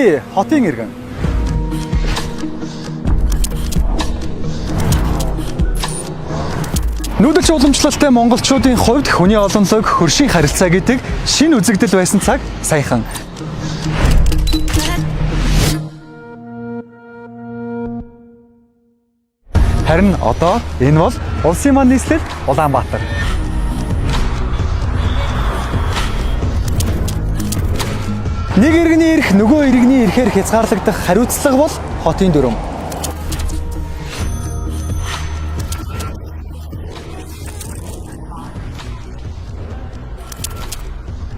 Би хотын иргэн. Нүүдэлч уламжлалтай монголчуудын хувьд хүний олонлог хөршийн харилцаа гэдэг шинэ үзэгдэл байсан цаг саяхан. Харин одоо энэ бол улсын маань нийслэл Улаанбаатар. Нэг иргэний эрх нөгөө иргэний эрхээр хязгаарлагдах хариуцлага бол хотын дүрм.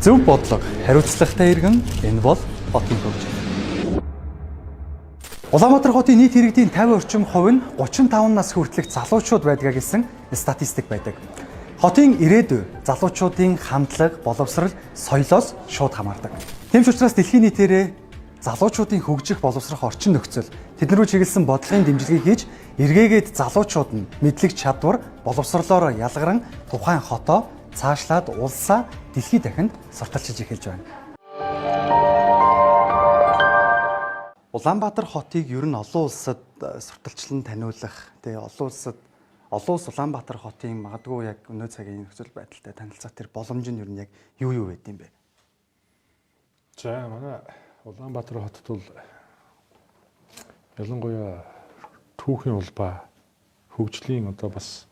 Зөв бодлого, хариуцлагатай иргэн энэ бол хотын хөгжил. Улаанбаатар хотын нийт иргэдийн 50 орчим хувь нь 35 нас хүртэлх залуучууд байдгаа гэсэн статистик байдаг. Хотын ирээдүй залуучуудын хандлага, боловсрол, соёлоос шууд хамаардаг. Тийм ч учраас дэлхийн нийтээрээ залуучуудын хөгжих боловсрох орчин нөхцөл тэдэн рүү чиглэсэн бодлогын дэмжлэгийг хийж эргээгээд залуучууд нь мэдлэг чадвар, боловсрлоороо ялгаран тухайн хотоо цаашлаад улсаа дэлхий дахинд сурталчилж эхэлж байна. Улаанбаатар хотыг ер нь олон улсад сурталчлан таниулах, тэгээ олон улсад олон улс Улаанбаатар хотын магадгүй яг өнөө цагийн нөхцөл байдалтай танилцах тэр боломж нь ер нь яг юу юу байд юм бэ? За, манай Улаанбаатар хотод бол ялангуяа түүхийн улбаа хөгжлийн одоо бас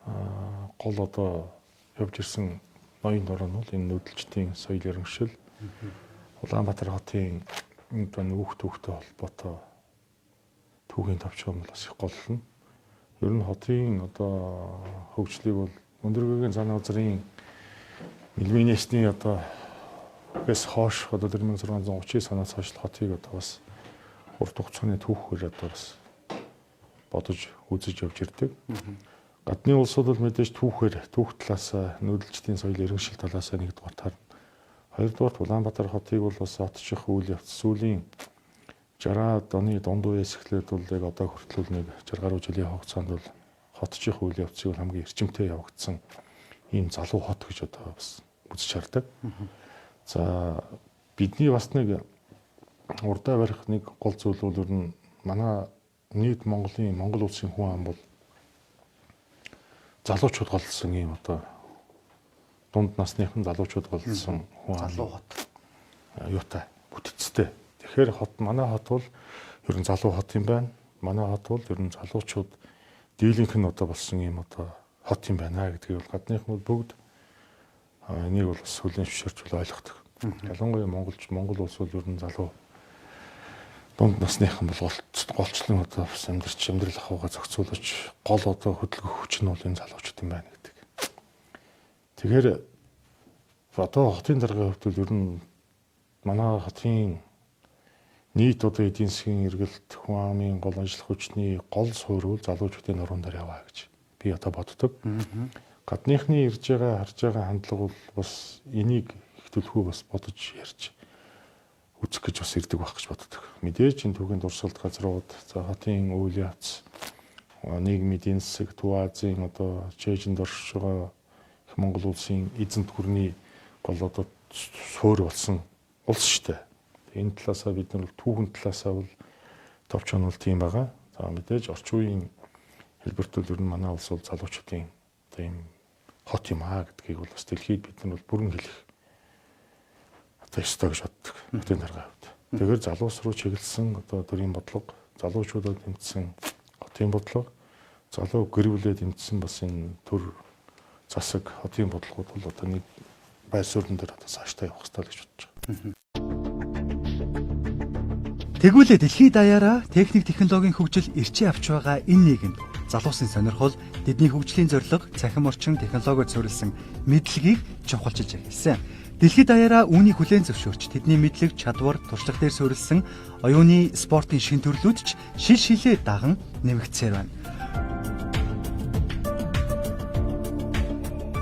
гол одоо явж ирсэн ноён дороо нь бол энэ нүүдэлчдийн соёл иргэншил, Улаанбаатар хотын одоо нүүх түүхтэй холбоотой түүхийн товчхон бол бас их гол нь. Ер нь хотын одоо хөгжлийг бол Өндөргөгийн цаана газрын Милминесний одоо гэс хойш одоо 1639 оноос хойш хотыг одоо бас урт хугацааны түүхээр одоо бас бодож үзэж явж ирдэг. Гадны улсууд бол мэдээж түүхээр түүх талаас нүүдэлчдийн соёл иргэншил талаас нэгдүгээр тарна. Хоёрдугаарт Улаанбаатар хотыг бол бас отчих үйл явц сүүлийн 60-аад оны дунд үеэс эхлээд бол яг одоо хүртэл нэг 60 гаруй жилийн хугацаанд бол хотчих үйл явцыг бол хамгийн эрчимтэй явагдсан ийм залуу хот гэж одоо бас үзэж хардаг. За, бидний бас нэг урдаа барих нэг гол зүйл бол ер нь манай нийт Монголын Монгол улсын хүн ам бол залуучууд голлсон ийм одоо дунд насныхан залуучууд голлсон хүн ам Залуу хот. Юутай бүтцтэй. Тэгэхээр хот манай хот бол ер нь залуу хот юм байна. Манай хот бол ер нь залуучууд дийлэнх нь одоо болсон ийм одоо хот юм байна гэдгийг бол гадныхан бол бүгд энийг бол бас хүлээн зөвшөөрч бол ойлгодог. Ялангуяа монголч Монгол улс бол ер нь залуу дунд насныхан бол голчлон одоо бас амьдрч амьдрал ахуйгаа зохицуулж гол одоо хөдөлгөх хүч нь бол энэ залуучууд юм байна гэдэг. Тэгэхээр одоо хотын даргын хувьд бол ер нь манай хотын нийт одоо эдийн засгийн эргэлт хүн амын гол ажиллах хүчний гол суурь бол залуучуудын нуруунд дээр яваа гэж би одоо боддог. Гадныхны ирж байгаа харж байгаа хандлага бол бас энийг их төлхөө бас бодож ярьж үзэх гэж бас ирдэг байх гэж боддог. Мэдээж энэ түүхийн дурсгалт газрууд, за хотын үйл явц, нийгмийн эдийн засаг, Төв Азийн одоо Чээжинд оршиж байгаа их Монгол улсын эзэнт гүрний гол одоо суурь болсон улс шүү дээ. Энэ талаасаа бид нар бол түүхэн талаасаа бол товч нь бол тийм байгаа. За, мэдээж орчин үеийн хэлбэрт бол ер нь манай улс бол залуучуудын одоо ийм хот юм аа гэдгийг бол бас дэлхийд бид нар бол бүрэн хэлэх одоо ёстой гэж боддог. Хотын даргын хувьд. Тэгэхээр залуус руу чиглэсэн одоо төрийн бодлого, залуучуудад дэмжсэн хотын бодлого, залуу гэр бүлээ дэмжсэн бас энэ төр засаг хотын бодлогууд бол одоо нэг байр суурин дээр одоо цаашдаа явах ёстой л гэж бодож байгаа. Тэгвэл дэлхийд даяараа техник технологийн хөгжил эрчээ авч байгаа энэ нийгэмд залуусын сонирхол, тэдний хөгжлийн зорилго, цахим орчин технологиор суурилсан мэдлэгийг чухалчилж эхэлсэн. Дэлхийд даяараа үүнийг хүлээн зөвшөөрч тэдний мэдлэг, чадвар, туршлага дээр суурилсан оюуны спортын шин төрлүүд ч шил шилээ даган нэмэгдсээр байна.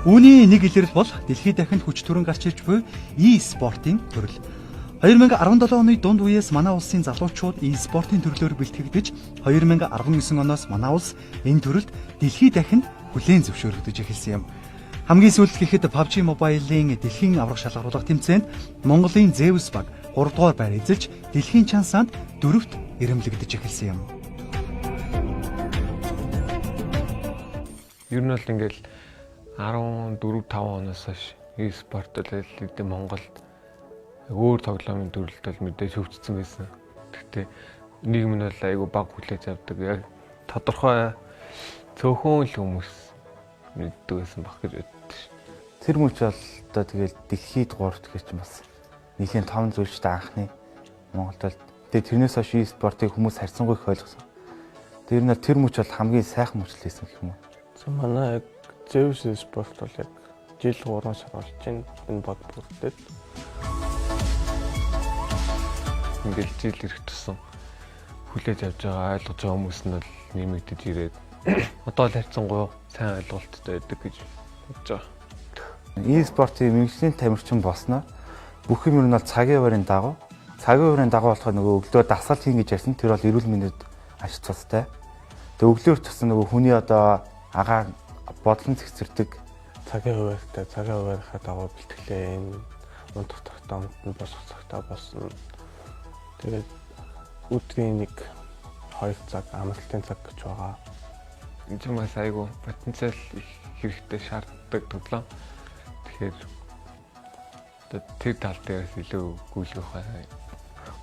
Үүний нэг илрэл бол дэлхийд дахинд хүч төрөн гарч ирж буй e-спортын төрөл. 2017 оны дунд үеэс манай улсын залуучууд e-спортын төрлөөр бэлтгэгдэж 2019 оноос манай улс энэ төрөлд дэлхийд дахинд хүлээн зөвшөөрөгдөж эхэлсэн юм. Хамгийн сүүлд гэхэд PUBG Mobile-ийн дэлхийн аварга шалгаруулах тэмцээнд Монголын Zeus баг 3 дугаар байр эзэлж дэлхийн чансаанд 4-т эрэмблэгдэж эхэлсэн юм. Ер нь бол ингээл 14 5 оноос хойш e-спорт бол хэдийн Монголд өөр тоглоомын төрөлд бол мэдээж хөгжсөн байсан. Гэхдээ нийгэм нь бол айгүй бага хүлээж авдаг. Яг тодорхой цөөхөн л хүмүүс мэддэг байсан баг гэж боддог ш. Тэр мөч бол одоо тэгэл дэлхийд 3 дахь чинь бас нэлийн том зүйл шүү дээ анхны Монголд бол. Тэгээ тэрнээс хойш e-спортыг хүмүүс харьцангуй их ойлгосон. Тэр нь тэр мөч бол хамгийн сайхан мөч л байсан гэх юм уу. За манай яг Zeus e-спорт бол яг жил 3 сар болж байна. Энэ бод бүрдээд. Ингээл жил ирэх тусам хүлээж авч байгаа, ойлгож байгаа хүмүүс нь бол нэмэгдэж ирээд одоо л харьцангуй сайн ойлголттой байдаг гэж бодож байгаа. E-спортын мэргэжлийн тамирчин болсноор бүх юм нь бол цагийн хуваарийн дагуу болохоор нөгөө өглөө дасгал хийн гэж ярьсан. Тэр бол эрүүл мэндэд ач тустай. Тэгээ өглөөр тусан нөгөө хүний одоо агаар бодлон зэгцэрдэг. Цагийн хуваарьтай, цагийн хуваарийнхаа дагуу бэлтгэлээ энэ унтах цагтаа унтна, босох цагтаа босно. Тэгээд өдрийн 1-2 цаг амралтын цаг гэж байгаа. Энэ ч бас айгүй потенциал их хэрэгтэй шаарддаг тоглоом. Тэгэхээр одоо тэр тал дээрээс илүү гүйлгэх бай.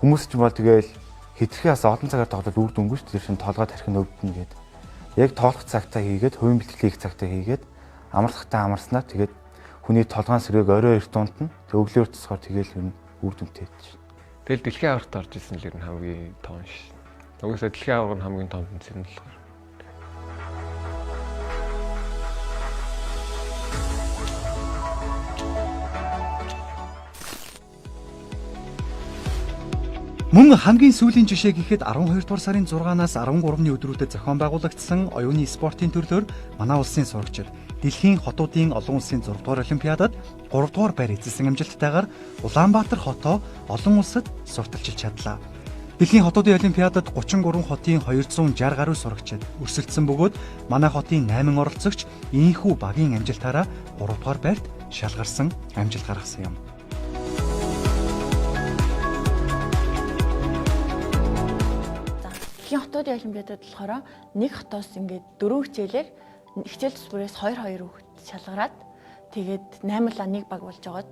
Хүмүүс ч бол тэгэл хитрхи бас олон цагаар тоглоод үр дүнгүй шүү дээ. Тэр шин толгой тархин өвдөнө гээд. Яг тоглох цагтаа хийгээд, хувийн бэлтгэл хийх цагтаа хийгээд, амарлахтаа амарснаа тэгээд хүний толгойн сэргээг орой эрт унтна. Тэг өглөөр тусгаар тэгэл ер нь үр дүнтэй байдаг. Тэгэл дэлхийн аваргад орж исэн л ер нь хамгийн том ш. Угсаа дэлхийн аварга нь хамгийн том тэнцэн нь болохоор. Мөн хамгийн сүүлийн жишээ гэхэд 12 дугаар сарын 6-наас 13-ны өдрүүдэд зохион байгуулагдсан оюуны спортын төрлөөр манай улсын сурагчид дэлхийн хотуудын олон улсын 6 дугаар олимпиадад 3 дугаар байр эзэлсэн амжилттайгаар Улаанбаатар хотоо олон улсад сурталчилж чадлаа. Дэлхийн хотуудын олимпиадад 33 хотын 260 гаруй сурагчид өрсөлдсөн бөгөөд манай хотын 8 оролцогч ийхүү багийн амжилтаараа 3 дугаар байрт шалгарсан амжилт гаргасан юм. Дэлхийн хотуудын олимпиадад болохоор нэг хотоос ингээд 4 хичээлээр хичээл зүсмөрөөс 2-2 хүүхэд шалгараад тэгээд 8-лаа нэг баг болж байгаад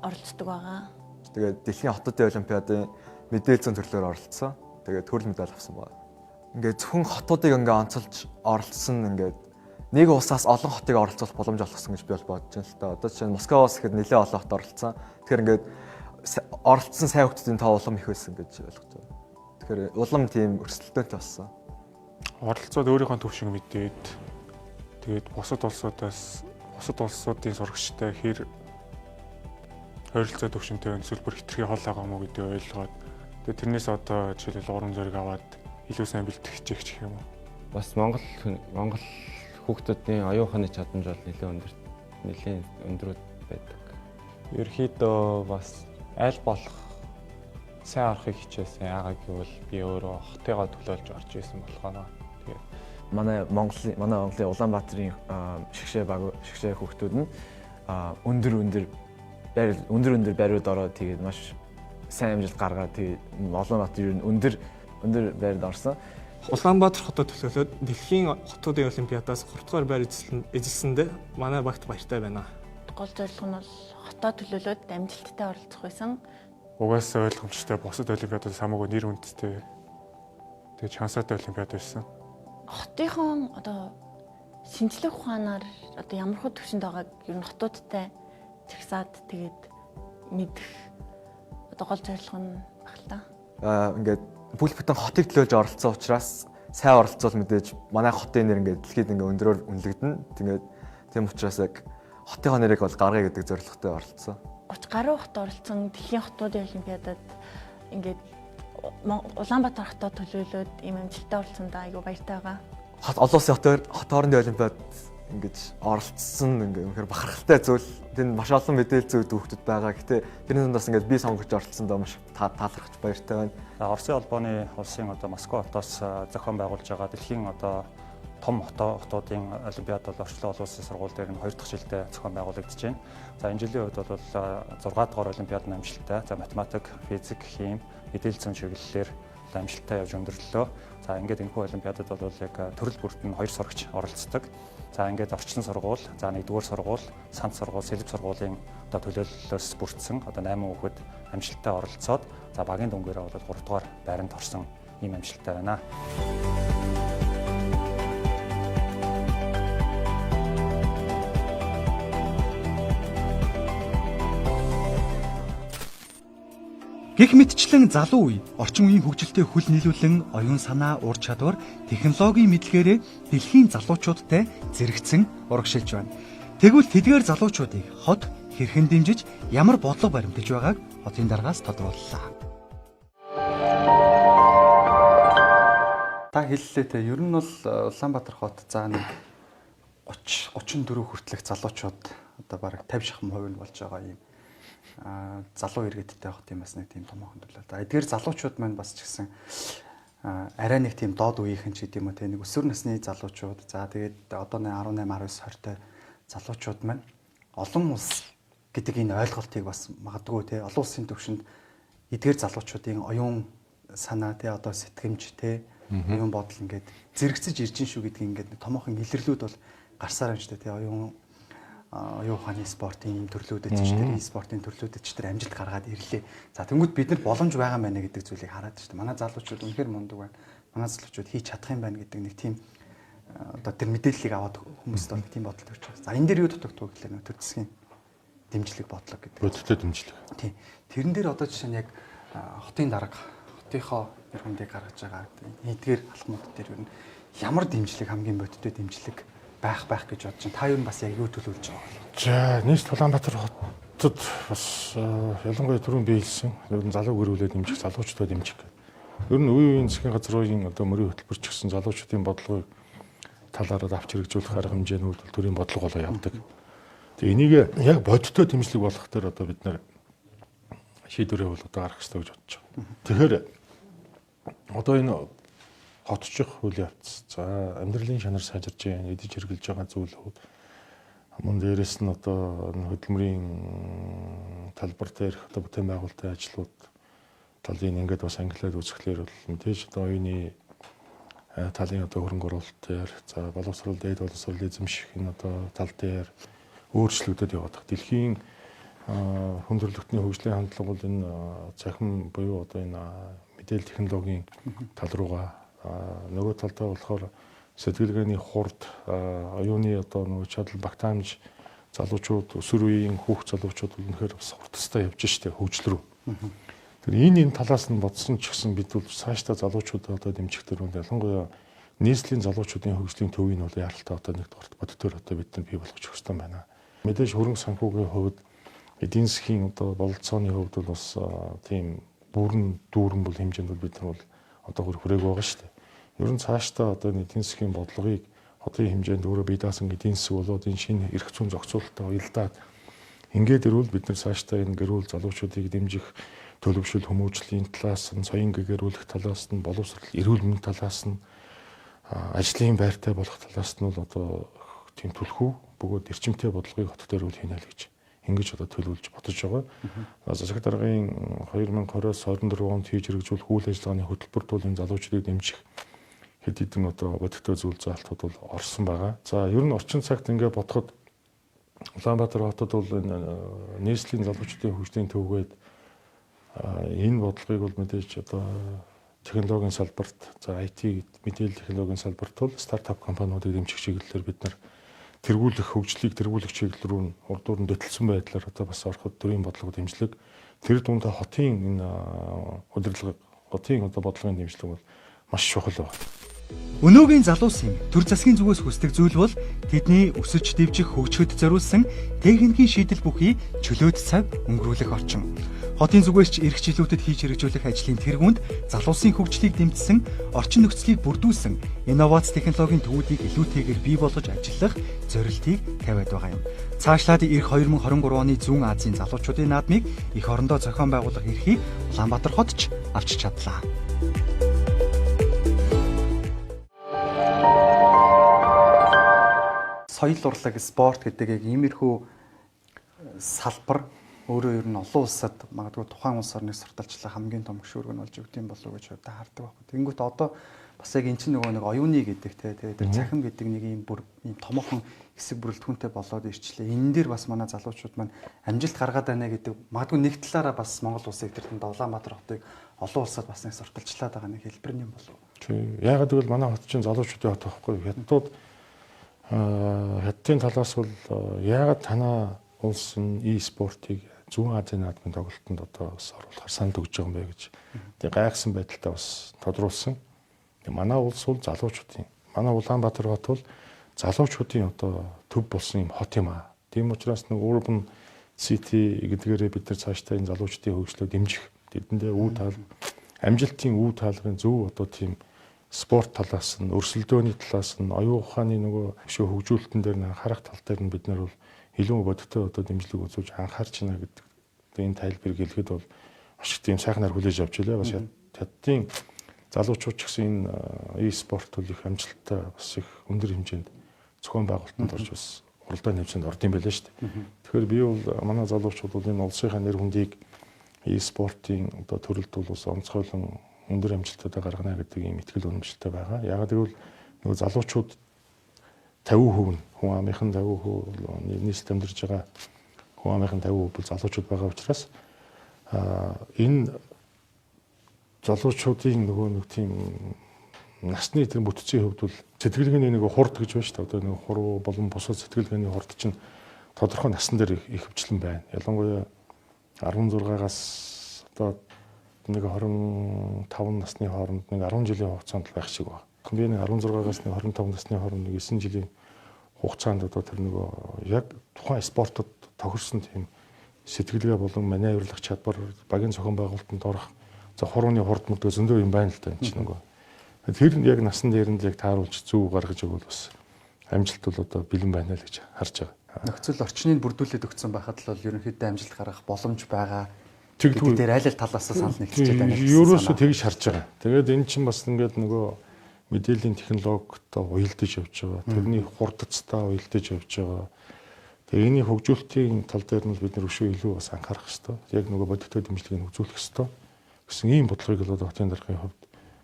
оролцдог байгаа. Тэгээд дэлхийн хотуудын олимпиадын мэдээлэл зүйн төрлөөр оролцсон. Тэгээд төрөл медаль авсан байна. Ингээд зөвхөн хотуудыг ингээд онцолж оролцсон ингээд нэг улсаас олон хотыг оролцуулах боломж олгосон гэж би бол бодож байна л та. Одоо жишээ нь Москваас гэхэд нэлээд олон хот оролцсон. Тэгэхээр ингээд оролцсон сайн хүүхдүүдийн тоо улам их байсан гэж ойлгож байна. Тэгэхээр улам тийм өрсөлдөөнтэй болсон. Оролцоод өөрийнхөө төвшинг мэдээд тэгээд бусад улсуудаас бусад улсуудын сурагчтай хэр ойролцоо төвшөнтэй байна, эсвэл бүр хитрхи хол байгаа юм уу гэдгийг ойлгоод тэгээд тэрнээс одоо жишээлбэл урам зориг аваад илүү сайн бэлтгэх хичээх гэх юм уу. Бас Монгол хүүхдүүдийн оюун ухааны чадамж бол нэлээд өндрүүд байдаг. Ерөнхийдөө бас аль болох сайн орохыг хичээсэн. Яагаад гэвэл би өөрөө хотыгоо төлөөлж орж исэн болохоор. Тэгээд манай Монголын Улаанбаатарын шигшээ баг шигшээ хүүхдүүд нь өндөр байрууд ороод тэгээд маш сайн амжилт гаргаад тэгээд Улаанбаатар ер нь өндөр байранд орсон. Улаанбаатар хотод төлөөлөөд дэлхийн хотуудын олимпиадаас 3 дугаар байр эзэлсэндээ манай багт баяртай байна. Гол зорилго нь бол хотоо төлөөлөөд амжилттай оролцох байсан. Угаасаа ойлгомжтой бусад олимпиадаас хамаагүй нэр хүндтэй. Тэгээд чансаатай олимпиад байсан. Хотынхон одоо шинжлэх ухаанаар одоо ямар хөө түвшинд байгааг ер нь хотуудтай чагсаад тэгээд мэдэх одоо гол зорилго нь баг л та. Ингээд бүл бүтэн хотыг төлөөлж оролцсон учраас сайн оролцвол мэдээж манай хотын нэр ингээд дэлхийд ингээд өндрөөр үнэлэгдэнэ. Тэгээд тийм учраас яг хотынхоо нэрийг бол гаргая гэдэг зорилготой оролцсон. 30 гаруй хот оролцсон дэлхийн хотуудын олимпиадад ингээд Улаанбаатар хотоо төлөөлөөд ийм амжилттай оролцсондоо айгүй баяртай байгаа. Олон улсын хот хоорондын олимпиад ингэж оролцсон ингээ үнэхээр бахархалтай зүйл. Тэнд маш олон мэдээлэл зүйд хүүхдүүд байгаа. Гэтэ тэрний дундаас ингээд би сонгож оролцсондоо маш таалархаж баяртай байна. Оросын холбооны улсын одоо Москва хотоос зохион байгуулж байгаа дэлхийн одоо том хотуудын олимпиад бол орчлон олон улсын сургууль дээр нь 2 дахь жилдээ зохион байгуулагдаж байна. За энэ жилийн хувьд бол 6 дугаар олимпиад нь амжилттай. За математик, физик, хими, мэдээлэл зүйн чиглэлээр амжилттай явж өндөрлөлөө. За ингээд энэхүү олимпиадад бол яг төрөл бүрт нь 2 сурагч оролцдог. За ингээд орчлон сургууль, за 1-р сургууль, санд сургууль, сэлб сургуулийн одоо төлөөллөөс бүрдсэн одоо 8 хүүхэд амжилттай оролцоод за багийн дүнгээрээ бол 3 дугаар байранд орсон ийм амжилттай байна. Гэх мэтчлэн залуу үе орчин үеийн хөгжилтэй хөл нийлүүлэн оюун санаа, ур чадвар, технологийн мэдлэгээрээ дэлхийн залуучуудтай зэрэгцэн урагшилж байна. Тэгвэл тэдгээр залуучуудыг хот хэрхэн дэмжиж, ямар бодлого баримталж байгааг хотын даргаас тодрууллаа. Та хэллээ те, ер нь бол Улаанбаатар хот за нэг 30 34 хүртэлх залуучууд одоо бараг 50 шахам хувь нь болж байгаа юм залуу иргэдтэй хот юм бас нэг тийм томоохон төлөө. За эдгээр залуучууд маань бас ч гэсэн арай нэг тийм доод үеийнхэн ч гэдэм үү те, нэг өсвөр насны залуучууд, за тэгээд одоо 18, 19, 20-тай залуучууд маань олон улс гэдэг энэ ойлголтыг бас магадгүй те, олон улсын төвшөнд эдгээр залуучуудын оюун санаа те, одоо сэтгэмж те, оюун бодол ингээд зэрэгцэж ирж шүү гэдгийг ингээд томоохон илэрлүүд бол гарсаар байна шүү дээ те, оюун ухааны спортын ийм төрлүүдэд ч тэр e-спортын төрлүүдэд ч тэр амжилт гаргаад ирлээ. За тэнгууд бид нар боломж байгаа юм байна гэдэг зүйлийг хараад шүү дээ. Манай залуучууд үнэхээр мундаг байна. Манай залуучууд хийж чадах юм байна гэдэг нэг тийм одоо тэр мэдээллийг аваад хүмүүст бол тийм бодол төрж байгаа. За энэ дээр юу дутагдав гэхлээр нөө төр засгийн дэмжлэг бодлого гэдэг. Бодиттой дэмжлэг. Тийм. Тэрэн дээр одоо жишээ нь яг хотын дарга, хотынхоо нэр хүндийг гаргаж байгаа эдгээр алхмууд дээр ер нь ямар дэмжлэг хамгийн бодиттой дэмжлэг байх гэж бодож байна. Та юу бас яг юу төлөвлөж байгаа вэ? За, нийт Улаанбаатар хотод бас ялангуяа түрүүн би хэлсэн. Ер нь залуу гэрүүлээ дэмжих, залуучуудаа дэмжих гэдэг. Ер нь үе үеийн засгийн газрын одоо мөрийн хөтөлбөр ч гэсэн залуучуудын бодлогыг талаараа авч хэрэгжүүлэх арга хэмжээнүүд бол төрийн бодлого болоо явдаг. Тэгээ энийг яг бодиттой дэмжлэг болох дээр одоо бид нэр шийдвэрээ бол одоо гаргах ёстой гэж бодож байгаа. Тэгэхээр одоо энэ хотчих үйл явц, за амьдралын шанар сайжирч байна, эдэж хэрглэж байгаа зүйлүүд мөн дээрэс нь одоо хөдөлмөрийн талбар дээрх одоо бүтээн байгуулалтын ажлууд талын ингээд бас ангилаад үзэхлээр бол мэдээж одоо оюуны талын одоо хөрөнгө оруулалт дээр, за боловсрол, дээд боловсрол эзэмших энэ одоо тал дээр өөрчлөгдөд яваад байгаа. Дэлхийн хүн төрөлхтний хөгжлийн хандлага бол энэ цахим буюу одоо энэ мэдээлэл технологийн тал руугаа, нөгөө талдаа болохоор сэтгэлгээний хурд, оюуны одоо нөгөө чадал багтаамж залуучууд, өсвөр үеийн хүүхд залуучууд үнэхээр бас хурдтай явж штэ хөгжил рүү. Тэр энэ талаас нь бодсон ч гэсэн бид бол цаашдаа залуучуудаа одоо дэмжих төр нь ялангуяа нийслэлийн залуучуудын хөгжлийн төвийг бол яаралтай одоо нэг дугаарт бодитоор одоо бид нар бий болгож өгөх ёстой байна. Мэдээж хөрөнгө санхүүгийн хувьд, эдийн засгийн одоо бололцооны хувьд бол бас тийм бүрэн дүүрэн бол хэмжээнд бол бид нар бол одоогор хүрээг байгаа шүү дээ. Ер нь цаашдаа одоо эдийн засгийн бодлогыг хотын хэмжээнд өөрөө бие даасан эдийн засаг болоод энэ шинэ эрх зүйн зохицуулалттай уялдаад ингээд ирвэл бид нар цаашдаа энэ гэрүүл залуучуудыг дэмжих төлөвшөл хүмүүжлийн талаас нь, соён гэгэрүүлэх талаас нь, боловсрол эрүүл мэндийн талаас нь, ажлын байртай болох талаас нь бол одоо тийм түлхүү бөгөөд эрчимтэй бодлогыг хот дээр үл хийнэ л гэж ингэж одоо төлөвлөж бодож байгаа. Засаг даргын 2020-оос 24 онд хийж хэрэгжүүлэх үйл ажиллагааны хөтөлбөрт бол энэ залуучуудыг дэмжих хэд хэдэн одоо бодиттой зүйл заалтууд бол орсон байгаа. За ер нь орчин цагт ингээд бодоход Улаанбаатар хотод бол энэ нийслэлийн залуучдын хөгжлийн төвгээд энэ бодлогыг бол мэдээж одоо технологийн салбарт, за IT мэдээлэл технологийн салбарт бол стартап компаниудыг дэмжих чиглэлээр бид нар тэргүүлэх хөгжлийг тэргүүлэх чиглэл рүү урдуур нь хөтөлсөн байдлаар одоо бас ороход төрийн бодлого дэмжлэг, тэр дундаа хотын энэ удирдлага, хотын одоо бодлогын дэмжлэг бол маш чухал байна. Өнөөгийн залуусын төр засгийн зүгээс хүсдэг зүйл бол тэдний өсөж дэвжих хөгжөхөд зориулсан техникийн шийдэл бүхий чөлөөт цаг өнгөрүүлэх орчин. Хотын зүгээс ч эх жилүүдэд хийж хэрэгжүүлэх ажлын тэргуунд залуусын хөгжлийг дэмжсэн, орчин нөхцөлийг бүрдүүлсэн инновац технологийн төвүүдийг илүүтэйгээр бий болгож ажиллах зорилтыг тавиад байгаа юм. Цаашлаад эх 2023 оны Зүүн Азийн залуучуудын наадмыг эх орондоо зохион байгуулах эрхийг Улаанбаатар хот ч авч чадлаа. Соёл урлаг, спорт гэдэг яг иймэрхүү салбар өөрөө ер нь олон улсад магадгүй тухайн улс орныг сурталчлах хамгийн том хөшүүрэг нь болж өгдөг юм болов уу гэж хувьдаа хардаг байхгүй. Тэнгүүт одоо бас яг эн чинь нөгөө нэг оюуны гэдэг те тэгээд тэр цахим гэдэг нэг юм бүр ийм томоохон хэсэг бүрэлдэхүүнтэй болоод ирчлээ. Энэ дээр бас манай залуучууд маань амжилт гаргаад байна гэдэг магадгүй нэг талаараа бас Монгол улсыг тэр тэнд Улаанбаатар хотыг олон улсад бас нэг сурталчлаад байгаа нэг хэлбэр юм болов. Тийм. Яагаад гэвэл манай хот чинь залуучуудын хот байхгүй. Хятадууд хятадын талаас бол яагаад танаа улс нь e-спортыг Зүүн Азийн наадмын тоглолтод одоо бас оруулахар санал өгж байгаа юм бэ гэж тэг гайхсан байдалтай бас тодруулсан. Манай улс бол залуучуудын, манай Улаанбаатар хот бол залуучуудын одоо төв болсон юм хот юм аа. Тийм учраас нэг urban city гэдгээрээ бид нар цаашдаа энэ залуучдын хөгжлөө дэмжих, тэдэндээ үе таал амжилтын үе таалгын зөв одоо тийм спорт талаас нь, өрсөлдөөний талаас нь, оюун ухааны нөгөө шөө хөгжүүлэлтэн дээр нь анхаарах тал дээр нь бид нар бол илүү бодиттой одоо дэмжлэг үзүүлж анхаарч байна гэдэг одоо энэ тайлбарыг хэлэхэд бол маш их тийм сайхнаар хүлээж авч илээ. Бас хятадын залуучууд ч гэсэн энэ e-спорт бол их амжилттай бас их өндөр хэмжээнд зохион байгуулалтанд орж бас уралдааны хэмжээнд орд юм байлаа шүү дээ. Тэгэхээр би бол манай залуучууд бол энэ улсынхаа нэр хүндийг e-спортын одоо төрөлд бол бас онцгойлон өндөр амжилтуудаа гаргана гэдэг ийм итгэл үнэмшилтэй байгаа. Яагаад гэвэл нөгөө залуучууд 50% нь хүн амынх нь 50% нийслэлд амьдарч байгаа хүн амынх нь 50% бол залуучууд байгаа учраас энэ залуучуудын нөгөө нэг тийм насны тэр бүтцийн хувьд бол сэтгэлгээний нэг хурд гэж байна шүү дээ. Одоо нэг хуруу болон бусад сэтгэлгээний хурд чинь тодорхой насн дээр их хвчлэн байна. Ялангуяа 16-аас одоо нэг 25 насны хооронд нэг 10 жилийн хугацаанд байх шиг байна. Би нэг 16-аас нэг 25 насны хооронд нэг 9 жилийн хугацаанд одоо тэр нөгөө яг тухайн спортод тохирсон тийм сэтгэлгээ болон маневрлах чадвар, багийн зохион байгуулалтанд орох, за хурууны хурд мөрдөө зөндөө юм байна л да энэ чинь нөгөө. Тэр яг насан дээр нь яг тааруулж зөв гаргаж өгвөл бас амжилт бол одоо бэлэн байна л гэж харж байгаа. Нөхцөл орчныг бүрдүүлээд өгсөн байхад л бол ерөнхийдөө амжилт гаргах боломж байгаа. Гэдэг дээр аль аль талаас санал нэгтгэж байна гэсэн. Ерөөсөө тэгж харж байгаа. Тэгээд энэ чинь бас ингээд нөгөө мэдээллийн технологитой уялдаж явж байгаа. Тэрний хурдцтай уялдаж явж байгаа. Тэгээ энэний хөгжүүлэлтийн тал дээр нь бид нар өшөө илүү бас анхаарах хэрэгтэй. Яг нөгөө бодиттой дэмжлэгийг үзүүлэх хэрэгтэй гэсэн ийм бодлогыг л одоо хотын даргын хувьд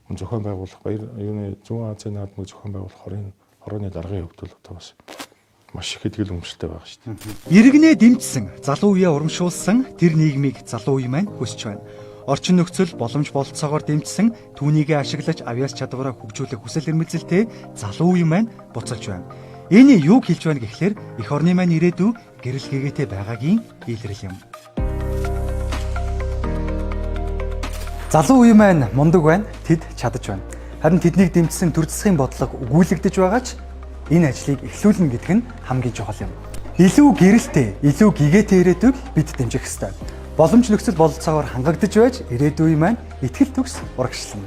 мөн зохион байгуулах баяр юуны Зүүн Азийн наадмыг зохион байгуулах хорооны даргын хувьд бол одоо бас маш их итгэл үнэмшилтэй байгаа шүү дээ. Иргэнээ дэмжсэн, залуу үеэ урамшуулсан тэр нийгмийг залуу үе маань хүсч байна. Орчин нөхцөл боломж бололцоогоор дэмжсэн түүнийгээ ашиглаж авьяас чадвараа хөгжүүлэх хүсэл эрмэлзэлтэй залуу үе маань буцалж байна. Энэ юуг хэлж байна гэхлээр эх орны маань ирээдүй гэрэл гэгээтэй байгаагийн илрэл юм. Залуу үе маань мундаг байна, тэд чадаж байна. Харин тэднийг дэмжсэн төр засгийн бодлого өгүүлэгдэж байгаа ч энэ ажлыг эхлүүлнэ гэдэг нь хамгийн чухал юм. Илүү гэрэлтэй, илүү гэгээтэй ирээдүйг бид дэмжих ёстой. Боломж нөхцөл бололцоогоор хангагдаж байж ирээдүйн маань итгэл төгс урагшлана.